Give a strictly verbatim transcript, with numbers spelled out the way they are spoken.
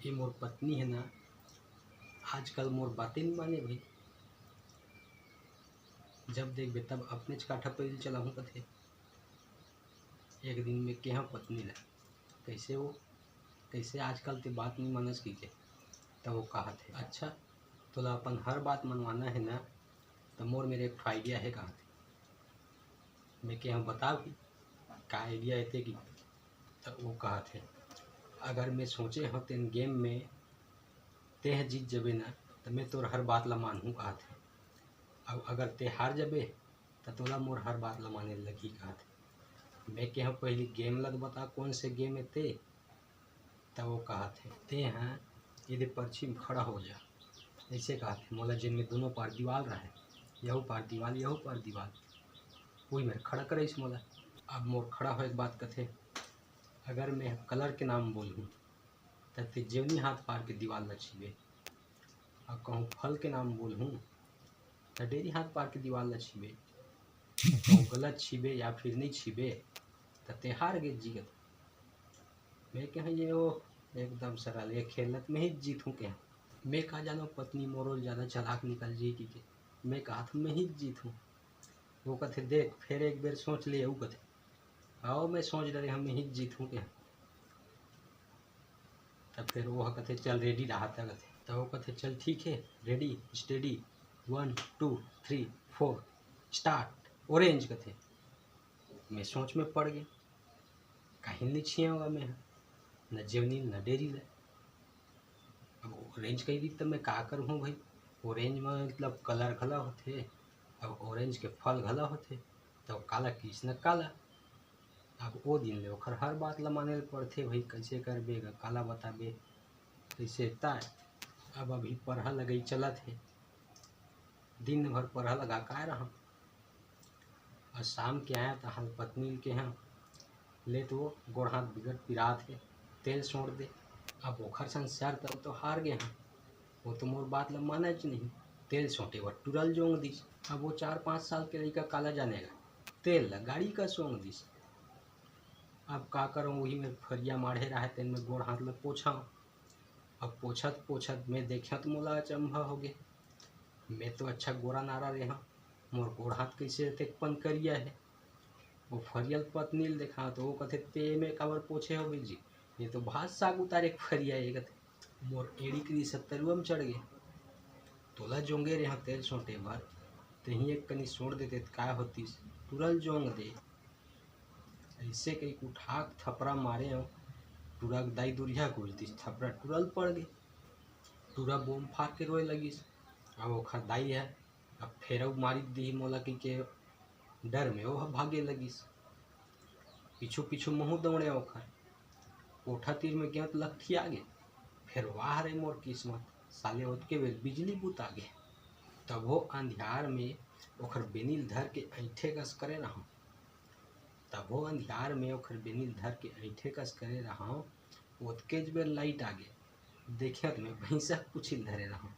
ये मोर पत्नी हे ना, आजकल मोर बातें नहीं माने भाई। जब देखबे तब अपनेच काठा पइल चलाहूँ कथे। एक दिन में केहा पत्नी ला, "कैसे वो, कैसे आजकल ते बात नहीं मानस?" कहिके। तब वो कहत हे, "अच्छा, तोला अपन हर बात मनवाना हे ना, त मोर मेर एक ठो idea हे," कहत हे। मैं केहा, "बता भी, का idea हे ते?" कि त वो कहत हे, "अगर मैं सोचे हव तेन game में तेह जीत जबे ना, त मैं तोर हर बात ला मानहूँ," कहत हे। "अउ अगर ते हार जबे, त तोला मोर हर बात ला माने लगही," कहत हे। मैं केहा, "पहिली game ला तो बता, कौन से game हे ते?" त वो कहत हे, "ते ह एदे परछी म खड़ा हो जा," ऐसे कहत हे। मोला जेन में दोनों पार दीवाल रहे, यहू पार दीवाल, यहू पार दीवाल, वही मेर खड़ा करइस मोला। अब मोर खड़ा होए के बाद कथे, "अगर मैं colour के नाम बोलहूँ, त ते जेवनी हाथ पार के दीवाल ला छीबे, अउ कहूँ फल के नाम बोलहूँ, त डेरी हाथ पार के दीवाल ला छीबे, कहूँ गलत छीबे या फिर नहीं छीबे, त ते हार गे जीत।" मैं केहा, "ये ओ, एकदम सरल, ये खेल ला त मैं ही जीतहूँ," केहा। मैं का जानो पत्नी मोरो ज्यादा चालाक निकल जाही कहिके। मैं कहत हँव, "मैं ही जीतहूँ।" वो कथे, "देख, फेर एक बेर सोच ले," वो कथे। "हव, मैं सोच डरे हँव, मैं ही जीतहूँ," केहा। तब फेर वो कथे, "चल ready रहा," त कथे। तब वो कथे, "चल ठीक हे, ready, steady, one, two, three, four, start, orange," कथे। मैं सोच में पड़ गेंव, काहीं ल नहीं छियावँव मैं ह, न जेवनी ल, न डेरी ल। अब orange कहि दिस त मैं का करहूँ भाई, orange में मतलब colour घला होथे, अब orange के फल घला होथे, त काला किहिस न काला। अब ओ दिन ले ओखर हर बात ल माने ल पड़थे भाई, कइसे करबे ग, काला बताबे, कइसे ताय। अब अभी परहा लगई चलत हे, दिन भर परहा लगा काय रहँव। अउ शाम के आयँव त हाल पत्नी ल केहेंव, "ले तो गोड़ हाथ बिकट पिरात हे, तेल सोंट दे।" अब ओखर संग शर्त तो हार गे हँव, वो तो मोर बात ल मानयच नहीं। तेल सोंटे बर टूरा ल जोंग दिस। अब वो चार पाँच साल के लइका काला जाने गा, तेल ल गाड़ी कस सोंग दिस। अब का करँव, उही मेर फरिया माढ़े रहय, तेन में गोड़ हाथ ल पोंछँव। अब पोंछत पोंछत मैं देखेंव त मोला अचंभा होगे। मैं तो अच्छा गोरा नारा रेहेंव, मोर गोड़ हाथ कइसे अतेक पन करिया हे। वो फरिया ल पत्नी ल देखाँव त वो कथे, "ते एमे काबर पोंछे हव जी, ये तो भात साग उतारे के फरिया हे," कथे। मोर एड़ी कनी से तरुआ म चढ़ गे। "तोला जोंगे रेहेंव तेल सोंटे बर, तेही एक कनी सोंट देते त काय होतिस, टूरा ल जोंग दे।" अइसे कहिके उठा के थपरा मारेंव, टूरा के दाई दुरिहा गुजरिस, थपरा टूरा ल पड़ गे। टूरा बोम फार के रोए लगिस। अब ओखर दाई ह अब फेरऊ मारी दिही मोला कहिके डर में ओह भागे लगिस। पीछू पीछू महूँ दौड़ेंव ओखर। कोठा तीर में गेंव त लकठिया गे। फेर वाह रे मोर किस्मत, साले ओतके बेर बिजली बुता गे। तभो अंधियार में ओखर बेनी ल धर के अइँठे कस करे रहँव। तभो अंधियार में ओखर बेनी ल धर के अइँठे कस करे रहँव, ओतकेच बेर लाइट आ गे। देखेंव त मैं भइँसा के पूछी ल धरे रहँव।